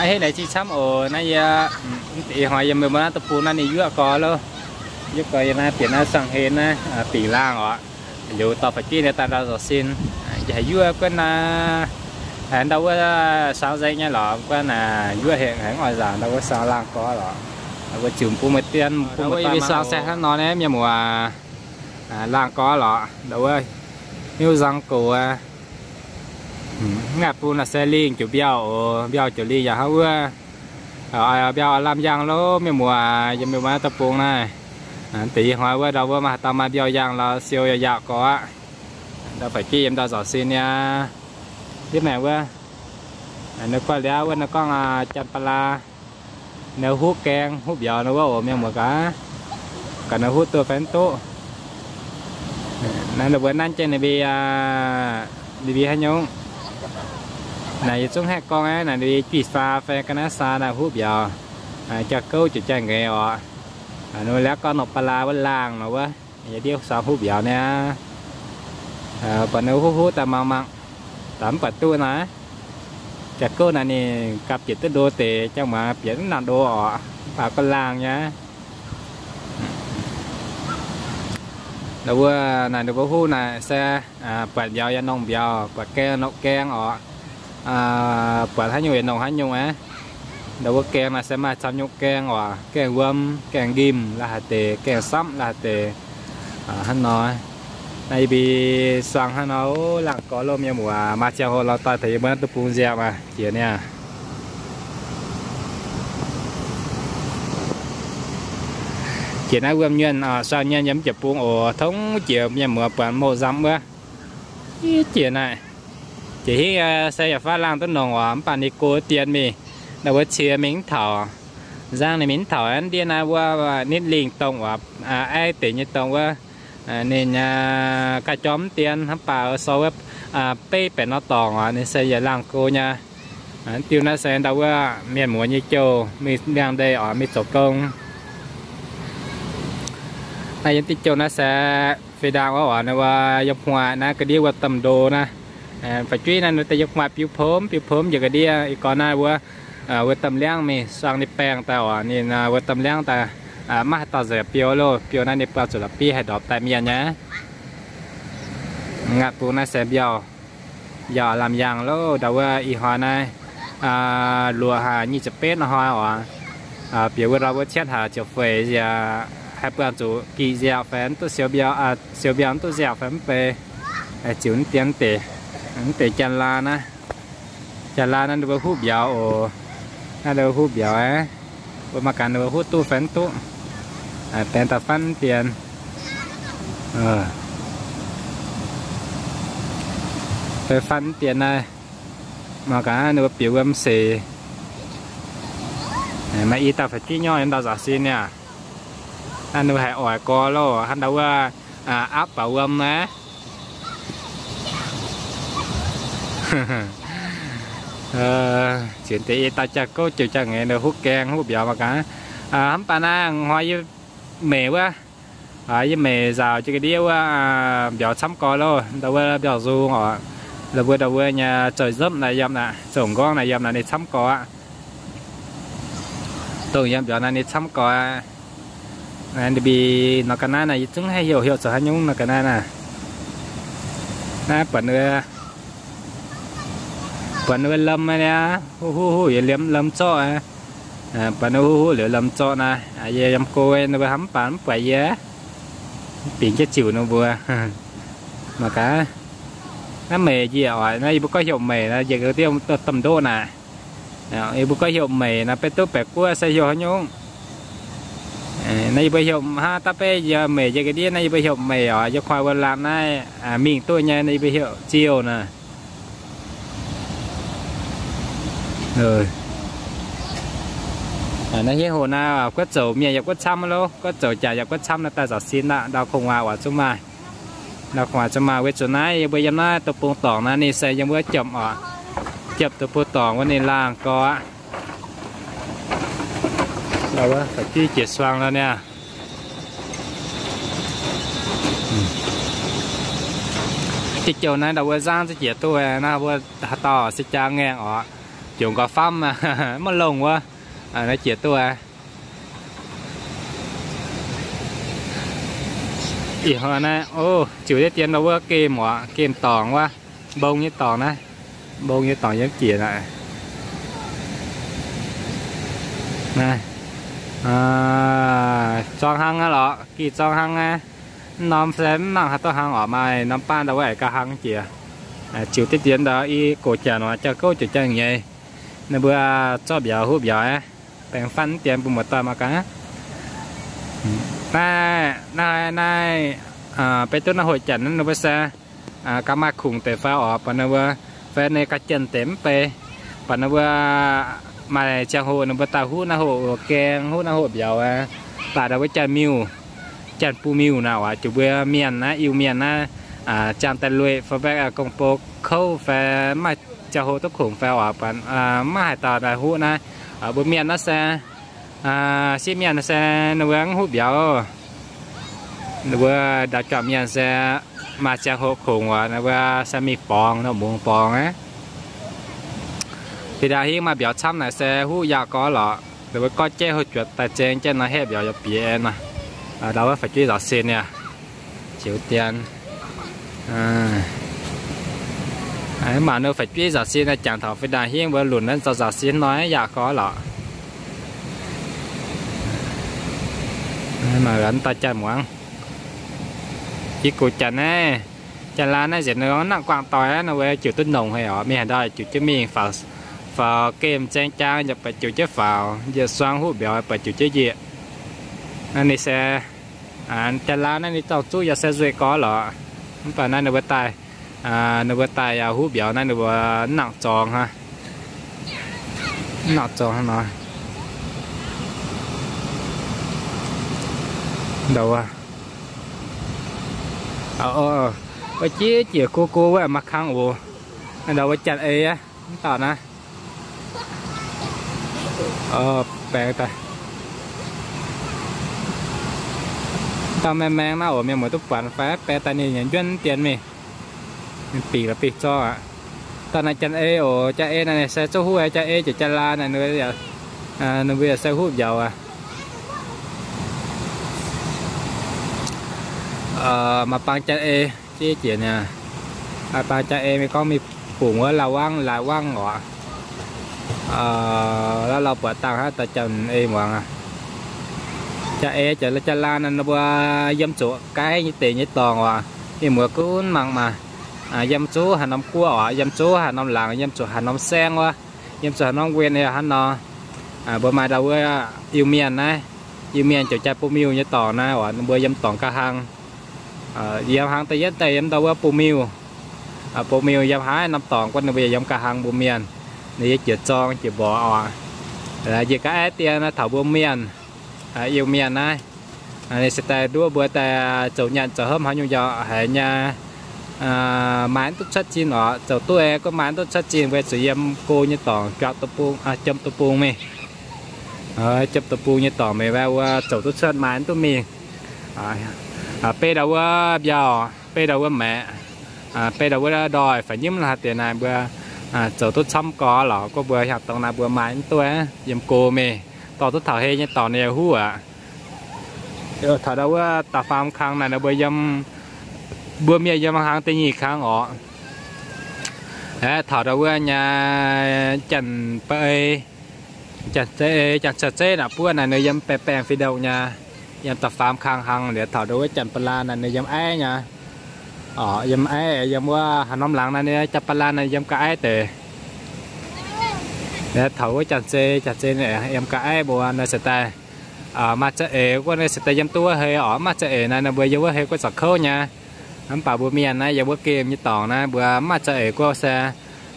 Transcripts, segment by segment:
Heh, laengz zingh camv oc. Naaiv yie, ih hnoi yie mbuo naaiv deic-bung naaiv ninh yuoqv gorx loh. Yuoqv gorx yie naaiv bieqc naaiv sang hlen naaiv, dingc laangh oc. Liuz dorh faix-jiv nyei daaih ndau zoux sin. Yie haiz yuoqv guonv naaiv, ndau wuov suang nzengc nyei lorqc, guonv yuoqv hengx, hengx oix nzaangc ndau wuov suang laangh gorx lorqc. Wuov ziux bun meih dien, bun meih dien suang se hnangv nor naaiv mienh muoz. Laangh gorx lorqc, ndau wuov hnyouv nzang gox aqv. Ngaatc bung naaiv se lingh jiouc mbiauh oc, mbiauh jiouc lingh yaac hnangv wuov. Mbiauh lamh yaangh loh mienh muoz, yiem mienh muoz deic-bung naaiv. Deix ih hnoi wuov ndau wuov maaih haaix dauh maaih mbiauh yaangh lorz siou yaac yaauc gorx aqv. Ndau faix-jiv yiem ndau zoux sin niaa. Yie maengc wuov, ninh guanh liaauv wuov ninh gorngv janx-ba'laa. Ninh huv gaeng huv mbiauz nor wuov oc mienh muoz gaax. Gaax ninh huv duqv fai mv duqv. Naaiv ninh mbuo nanv jienv ninh mbuo, ninh mbuo haaix nyungc. Naaic yie zungv haeqv gorngv aqv, naaic ninh mbuo juiz faa fai ga'naaiv saa naaic huv mbiauz. Jaa-gouv ziouc jaa-ngaeqv oc. Ninh mbuo liaauv gorngv nongc ba'laa wuov laangh nor wuov. Yie ndiev suang huv mbiauz niaa. Buatc ninh huv huv daaih mangc mangc, daaih mv buatc duqv naaic. Jaa-gouv naaic ninh gapv bieqc duqv ndo deix, jangx muangx bieqc mv nangc ndo oc, mv baac gorngv laangh nyei. Ndau wuov naaic ninh mbuo huv naaic se buatc mbiauz yaac nongc mbiauz, buatc gaeng nongc gaeng oc. Buatc haaix nyungc yaac nongc haaix nyungc aqv. Ndau wuov gaeng naaic se maaih camv nyungc gaeng oc, gaeng wuom, gaeng nqimh la'haaix deix, gaeng samv la'haaix deix. Hnangv nor, naaiv yie mbuo suang hnangv nor, laangh gorx loh mienh muoz, maaih ziangh hoc lorz daaih taux yie mbuo naaiv deic-bung nziaauc maah, jiex niaa. Jiex naaiv wuom nyuonh, suang nyuonh yiem jiex bung oc, tongv jiex mienh muoz buatc mouh nzamv wuov. Jiex naaic, jiex hingv se yaac faanv laangh duqv nongc oc, mv baac ninh go dien mingh, ndau wuov cie mingh mv taux, nzangv ninh mingh mv taux, ndiev naaiv wuov nitv lingh dongh oc, aiv deix nyei dongh wuov. Ninh ganh jorm mv dien, mv baac sou wuov beiv baeqc nor dorngc oc, ninh se yietc laangh go nyei. Diuh naaiv se ndau wuov mienh muoz nyei jouh, mingh liangx ndeic oc, mingh zoux gong. Naaiv yiem diuh jouh naaiv se fih ndaangc wuov oc, ninh wuov yiem huaax naaiv ga'ndiev wuov domh ndo naaiv. Faix-juiv naaiv ninh daaih yiem huaax biux pomv biux pomv njiec ga'ndiev. Ih gorn naaiv wuov, wuov domh liangv mingh suang ninh baengh daaih oc, ninh wuov domh liangv daaih maiv haaix dauh nzengc biou loh. Biou naaiv ninh buangh zuqc la'bieiv haih ndorpc daaih mienh nyei. Ngaatc bung naaiv se mbiauh, mbiauh lamh yaangh loh. Ndau wuov ih hnoi naaiv luoqc haic nyic ziepc betv hnoi oc. Bieqc wuov ndau wuov cietv haic ziepc feix yaac haih buangh zuqc giqv nziaauc fai mv duqv siou mbiauh, siou mbiauh mv duqv nziaauc fai mv bei. Ziux mv dien deix, mv deix janx-laa naaiv. Janx-laa naaiv ninh mbuo huv mbiauz oc. Naaiv ninh mbuo huv mbiauz aqv. Mbuo mangc gaax ninh mbuo huv duqv fai mv duqv. Baeng daaih faanv mv dien. Faanv mv dien naaiv. Mangc gaax ninh mbuo bieqc wuom seix. Maaih i dauh faix-jiv nyorqv yiem ndau nzaaux sin niaa. Naaiv ninh mbuo haiz oix gorx loh, hnangv ndau wuov aapv baac wuom naaiv. Ziouc deix i dauh jaa-gouv ziouc jaa-ngaeqv ninh huv gaeng huv mbiauz mangc gaax. Mv baac naaiv hnoi yie meic wuov, yie meic nzaaux jienv ga'ndiev wuov mbiauz camv gorx loh, ndau wuov mbiauz nzung oc. La'buo ndau wuov nyei zoux nzopv naaiv yiem naaic, zoux nqorngv naaiv yiem naaic ninh camv gorx aqv. Dongh yiem mbiauz naaiv ninh camv gorx aqv. Ninh mbuo nor ga'naaiv naaic yie zungv haih heuc heuc zoux haaix nyungc nor ga'naaiv naaic. Naaiv buatc, buatc ninh mbuo lomh aqv niaa, huv huv huv yietc liemh lomh zorqv aqv. Buatc ninh mbuo huv huv liuz lomh zorqv naaiv, yie yiem go ninh mbuo hnamv mv baac mv buatc yie, bingx jienv ziux ninh mbuo. Mangc gaax, naaiv meic njiec oc, naaiv yie mbuo gorngv heuc meic naaiv, njiec ga'ndiev domh ndoqv naaic. Yie mbuo gorngv heuc meic naaiv, baeqc duqv baeqc guoqv se heuc haaix nyungc? Naaiv yie mbuo heuc hnangv da'beiv yie meic njiec ga'ndiev naaiv yie mbuo heuc meic oc. Yie koi wuov laanh naaiv mingh duqv nyei naaiv yie mbuo heuc ziouh naaic. Naaiv hietv hoc naaiv guoqv zoux mienh yaac guoqv camv loh, guoqv zoux jaax yaac guoqv camv naaiv daaih nzaaux sin aqv. Ndau kungx waac waac zungv maaih. Ndau kungx waac zungv maaih weic zuqc naaiv yie mbuo yiem naaiv deic-bung dorngc naaiv ninh se yiem wuov jopv oc. Jopv deic-bung dorngc wuov ninh laangh gorx aqv. Faix-jiv jiex suang loh niaa. Diuh jouh naaiv ndau wuov nzangv za'jiex duqv naaiv, wuov haaix dauh se jaa ngaengh oc. Ziouc nqoi famv maiv longh wuov, naaiv jiex duqv aqv. Ih hnoi naaiv, o, ziux deix dien ndau wuov gemh oc, gemh dorngc wuov, mbong nyei dorngc naaiv, mbong nyei dorngc yiem jiex naaiv. Zorng hnangv aqv lorqc, gih zorng hnangv aqv. Mv norm se mv nangc haaix duqv hnangv oc, maaih norm baav ndau wuov aengx gauh hnangv jiex. Ziux deix dien ndau i gox janx oc, jauv-gouv ziouc jangx nyei. Ninh mbuo zorqv mbiauz huv mbiauz aqv. Baengh fatv dien mbuo muoz-doic mangc gaax. Naaiv, naaiv, naaiv, beiv duqv naaiv hoqc janx naaiv ninh mbuo se gaax maaih kungx deix fai oc, buatc ninh mbuo fai ninh ga'jienh deix mv bei, buatc ninh mbuo maaih ziangh hoc ninh mbuo daaih huv naaiv hoqc gaeng, huv naaiv hoqc mbiauz aqv. Baac ndau wuov janx-miuh, janx-buh-miuh naaiv oc, ziouc mbuo mienh naaiv, Iu-Mienh naaiv, ziangh daaih lueic fai gong-bou kouv fai maaih ziangh hoc duqv kungx fai oc, buatc maiv haaix dauh daaih huv naaiv. Mbuo mienh naaiv se, sieqv mienh se ninh mbuo mv huv mbiauz. Ninh mbuo ndau juangc mienh se maaih ziangh hoc kungx oc, ninh mbuo se mingh borngz, nor mungz borngz aqv. Fih ndau hingv maaih mbiauz camv naaic se huv yaac gorx lorqc. Ninh mbuo gorngv jaiv houv juoqc daaih zengx jaiv nor haeqv mbiauz yaac bieqc nor. Ndau wuov fu'jueiv nzaaux sin niaa, ziux dien. Mangc ninh fu'jueiv nzaaux sin naaiv jangx taux fih ndau hingv mbuo lunc naaiv nzaaux nzaaux sin nor yaac gorx lorqc. Mangc gaax dauh janx muangx. Jiex gox janx naaiv, janx-laanh naaiv nzengc ninh nangc guangc doic aqv, ninh mbuo ziouc duqv nongc haic oc. Mingh haaix ndau ziouc jienv mingh faaux, faaux gemh zaeng jaang yaac buatc ziouc jienv faaux, njiec suang huv mbiauz buatc ziouc jienv njiec. Naaiv ninh se janx-laanh naaiv ninh zorng zuqv yaac se nzueic gorx lorqc. Mv baac naaiv ninh mbuo daaih, ninh mbuo daaih yaac huv mbiauz naaiv ninh mbuo mv nangc zorngx hnangv. Mv nangc zorngx hnangv nor. Ndau wuov, wuov jiex jiex go go wuov maaih kang oc. Ndau wuov janx-ei aqv, mv dauh naaiv. Baeng daaih, dauh maeng maeng naaiv oc, mienh muoz duqv buatc fai? Baeng daaih ninh nyanc njuonv dien mingh. Ninh bingc la'bingc zorng aqv. Dauh naaiv janx-ei oc, janx-ei naaiv ninh se zuqc huv, janx-ei jiex janx-laanh naaiv, ninh mbuo yaac se huv mbiauz aqv. Maaih bang janx-ei jiex jiex niaa, maaih bang janx-ei mingh gorngv mingh bungx wuov lauh wangv, laaix wangv oc. Lauh lauh buatc dangh hnangv dauh janx-ei muangx aqv. Janx-ei jiex janx-laanh naaiv ninh mbuo yiem zuqc gaaiv nyei deic nyei dorngx oc. Mienh muoz gunv mangc maah, yiem zuqc haaix norm guoqv oc, yiem zuqc haaix norm laangz, yiem zuqc haaix norm saengv wuov, yiem zuqc haaix norm wien hnangv nor. Mbuo maaih ndau wuov Iu-Mienh naaiv, Iu-Mienh ziouc jaa Bung-Miuh nyei dorngx naaiv oc, ninh mbuo yiem dorngx gauh hlang. Yiem hlang da'yietv daaih yiem ndau wuov Bung-Miuh. Bung-Miuh yiem haaix norm dorngx guov ninh mbuo yaac yiem gauh hlang mbuo mienh. Ninh yiem jiex zorng jiex mborqc oc. Njiec ga'aiv dien taux mbuo mienh, Iu-Mienh naaiv, ninh se daaih nduov mbuo daaih zoux nyanc zoux hopv haaix nyungc yaac haiz nyei, maaih mv duqv cuotv zinh oc. Zoux duqv aeqv, gorngv maaih mv duqv cuotv zinh, mbuo zuqc yiem go nyei dorngx, jiem duqv bung mingh. Jiem duqv bung nyei dorngx mingh, wuov zoux duqv cuotv maaih mv duqv mingh. Beiv ndau wuov mbiauh, beiv ndau wuov maeqc, beiv ndau wuov ndoih fai nyimv la'haaix deix naaiv mbuo zoux duqv camv gorx lorqc. Gorngv mbuo hiaangx dongh naaiv mbuo maaih mv duqv, yiem go mingh, dorh duqv taux hei nyei dorngx ninh yaac huv aqv. Taux ndau wuov da'faam kang naaiv, mbuo yiem, mbuo mienh yiem hlang da'nyeic kang oc. Aeqv, taux ndau wuov nyei janx-ba'ei, janx-zeiv, janx-ceu-zeiv naaiv buov naaiv ninh yiem baengh baengh fih ndongh nyei, yiem da'faam kang hlang. Liuz taux ndau wuov janx-ba'laan naaiv ninh yiem aiv nyei. Yiem aiv, yiem wuov haaix norm laangz naaiv ninh janx-ba'laan naaiv yiem ga'aiv deix. Liuz taux wuov janx-zei, janx-zei yiem ga'aiv mbuo naaiv se daaih maaih za'eix guov naaiv se daaih yiem duqv wuov hei oc. Maaih za'eix naaiv ninh mbuo yiem wuov hei guov zaqc kouv nyei. Mv baac mbuo mienh naaiv yiem wuov gemh nyei dorngx naaiv mbuo maaih za'eix guov se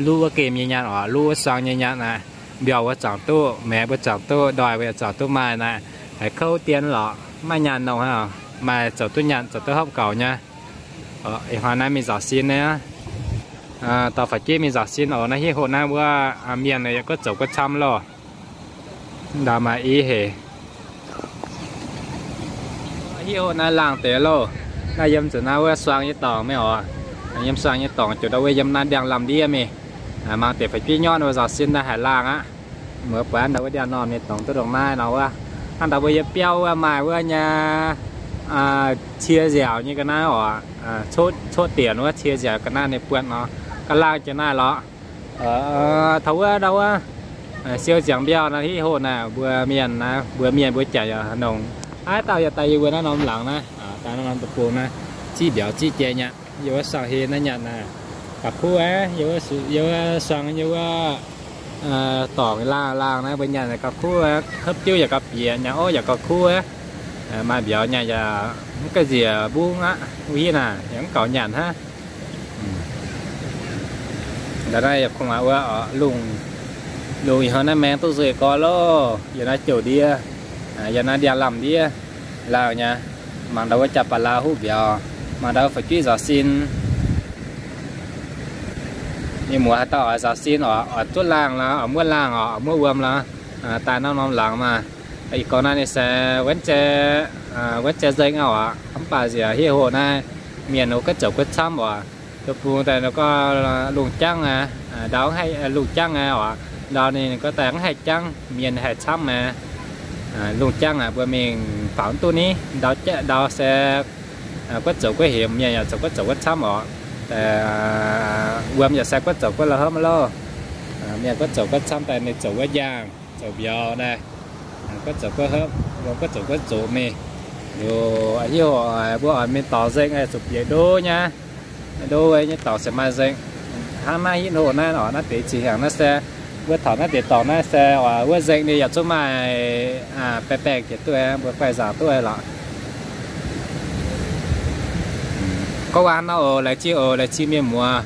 luv wuov gemh nyei nyaanh oc, luv wuov suang nyei nyaanh naaiv. Mbiauh mbuo zuangx duqv, maeqc mbuo zuangx duqv, ndoih mbuo yaac zuangx duqv maaih naaiv. Haiz kouv dien lorqc, maaih nyaanh nongh hnangv, maaih zoux duqv nyanc zoux duqv hopv gaux nyei. Ih hnoi naaiv mingh nzaaux sin naaiv, dorh fai jienv mingh nzaaux sin oc. Naaiv hiv hoc naaiv wuov mienh yaac guov zoux guov camv loh. Ndau maaih i hec. Hiv hoc naaiv laangh deix loh. Naaiv yiem zuqc naaiv wuov suang nyei dorngx mingh oc. Yiem suang nyei dorngx ziouc ndau wuov yiem naaiv ndiangx-lamh ndiev mingh. Mangc deix fu'jueiv nyorqv ninh mbuo nzauc sin daaih haiz laangh aqv. Muoz buatc ndau wuov ndiangx-normh ninh dongz duqv ndongc naaiv nor wuov. Hnangv ndau mbuo yie biauv wuov maaih wuov nyei, cie nziaauc nyei ga'naaiv oc, coqv dienc wuov cie nziaauc ga'naaiv ninh buatc nor, ga'laangh jiex naaiv lorqc. Taux wuov ndau wuov siou ziangx mbiauh nor, hiv hoqc naaiv mbuo mienh naaiv, mbuo mienh mbuo jaax yaac nongc. Aav dauh yaac daaih yie mbuo naaiv norm laangz naaiv, daaih norm deic-bung naaiv, ziqv mbiauz ziqv jai nyei. Yie wuov suangx heh naaiv nyanc naaiv, gauh kuv aqv. Yie wuov suangx yie wuov dorngc laangh laangh naaiv mbuo nyanc gauh kuv aqv. Hopv diuv yaac gauh bieqc, nyanc orv yaac gauh kuv aqv. Maaih mbiauz nyanc yaac mv gaengh nziec mbungv aqv. Wuov hiuv naaic yaac mv gaux nyanc hnangv. Ndau naaiv yaac kungx maaih wuov lungh, lungh ih hnoi naaiv maeng duqv nzuih gorx loh. Yiem naaiv jouh ndiev, yiem naaiv ndiangx-lamh ndiev, laangh nyei. Mangc ndau wuov jaa-baac laa huv mbiauz, mangc ndau fu'jueiv nzauc sin. Mienh muoz haaix dauh oix nzauc sin oc, oix zuov laangh lorqc, oix muov laangh oc, oix muov wuom lorqc, daaih norm norm laangz maah. Ih gorngv naaiv ninh se wuonv jai, wuonv jai nzengc aqv oc. Mv baac nziex hieh hoc naaiv mienh ninh gorngv zoux guov camv oc. Deic-bung daaih ninh gorngv lungh jangv aqv, ndau haih lungh jangv aqv oc. Ndau ninh gorngv daaih mv haih jangv, mienh haih camv aqv. Lungh jangv aqv, mbuo mingh faaux mv duqv ni. Ndau, ndau se guov zoux guov hemx, mienh yaac zoux guov zoux guov camv oc. Wuom yaac se guov zoux guov la'hopv loh. Mienh guov zoux guov camv daaih ninh zoux wuov njang, zoux mbiauz naaiv, guov zoux guov hopv, wuom guov zoux guov zoqc mingh. Liuz hiuv mbuo oix mingh dorngc nzengc, zuqc bieqc ndo nyei, ndo nyei dorngc se maaih nzengc. Hnangv naaiv hitv hoc naaiv oc, naaiv deix zinh hnyangx naaiv se, mbuo taux naaiv deix dorngc naaiv se oc, wuov nzengc ninh yaac zungv maaih baeqc baengh jiex duqv, mbuo guaih nzaangc duqv lorqc. Gorngv waac hnangv nor oc, laengz zingh oc, laengz zingh mienh muoz.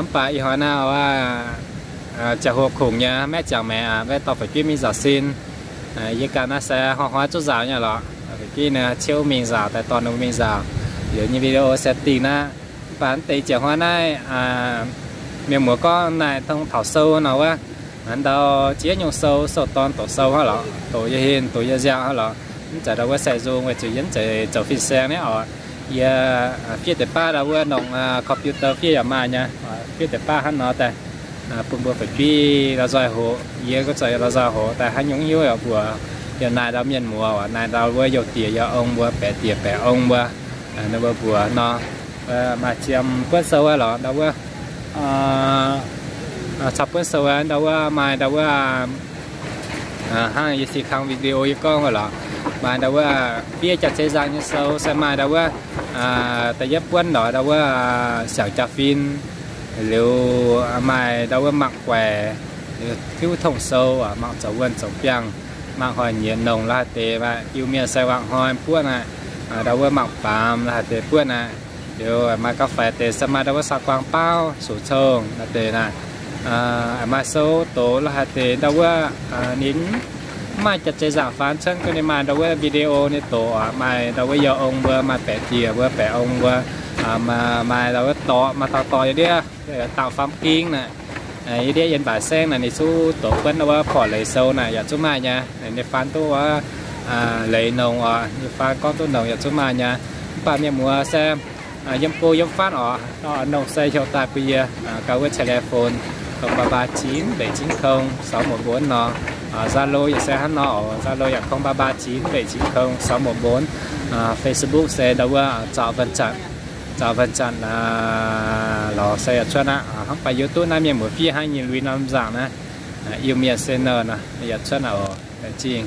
Mv baac ih hnoi naaiv ziangh hoc kungx nyei, maiv ziangx maengx, maiv dorh fu'jueiv mingh nzauc sin. Yie ganh naaiv se hnoi-hnoi zungv nzaaux nyei lorqc. Fu'jueiv ninh ciouv mingh nzaaux, daaih dorh ninh mbuo mingh nzaaux. Liuz nyei video se dingh naaiv. Mv baac mv deix ziangh hnoi naaiv, mienh muoz gorngv naaic dongh taux sou nor wuov, ndau ziex nyungc sou, sou-dorn doqc sou hnangv lorqc, doqc yie hinh, doqc yie nziaauc hnangv lorqc. Mv zeiz ndau wuov saeng-nzung, weic zuqc yie mv zeiz zoux fin-saeng nyei oc. Yie fiev deix baav ndau wuov nongc computer fiev yaac maaih nyei, fiev deix baav hnangv nor daaih bun mbuo fu'jueiv la'nzoih hoqc. Yie gorngv zoux la'nzoih hoqc daaih haaix nyungc hiuv yaac mbuox, yaac naaic ndau mienh muoz, naaic ndau wuov youh diex youh ong mbuo, baeqc diex baeqc ong mbuo, ninh mbuo mbuox nor. Maaih ziemx buonv sou aqv lorqc, ndau wuov caux buonv sou aqv, ndau wuov maaih ndau wuov hnangv yie sin kang video yie gorngv wuov lorqc, maaih ndau wuov fiev jaax-zei nzaangc nyei sou, se maaih ndau wuov da'yietv buonv lorqc, ndau wuov siangx jaa-fin, liuz maaih ndau wuov mangc guaix, liuz tiuv tong sou, mangc zoux wuonh zoux biangh, mangc hnoi-nyiex nongc la'haaix deix, maaih Iu-Mienh se mangc hnoi buonv aqv, ndau wuov mangc baamz la'haaix deix buonv aqv. Liuz maaih gauh faix deix se maaih ndau wuov saa-guaang baauv, sux cong la'haaix deix naaic. Maaih sou doqc la'haaix deix ndau wuov ninh mv maaih jaax-zei nzaangc faan cuotv, gorngv ninh maaih ndau wuov video ninh doqc, maaih ndau wuov youh ong mbuo, maaih baeqc diex mbuo, baeqc ong mbuo, maaih ndau wuov dorc, maaih dauh dorc yiem ndiev, dauh faam ging naaic, yiem ndiev yiem mbaaic saengv naaic, ninh zungv doqc buonv ndau wuov porc leiz sou naaic yaac zungv maaih nyei. Ninh faan duqv wuov leiz nongc oc, ninh faan gorngv duqv nongc yaac zungv maaih nyei. Mv baac mienh muoz se yiem go yiem fatv oc, nongc se heuc daaih bun yie gauh wuov telephone, kong ba ba chín bảy chín không sáu một bốn nor. Zalo yaac se hnangv nor oc, Zalo yaac kong ba ba chín bảy chín không sáu một bốn. Facebook se ndau wuov Zaux Vân Chanh, Zaux Vân Chanh lorz se yaac cuotv aqv. Hnangv baac YouTube naaiv mienh muoz fiev hnangv nyei lui norm nzaangc naaiv, Iu-Mienh channel nor yaac cuotv aqv oc. Laengz zingh.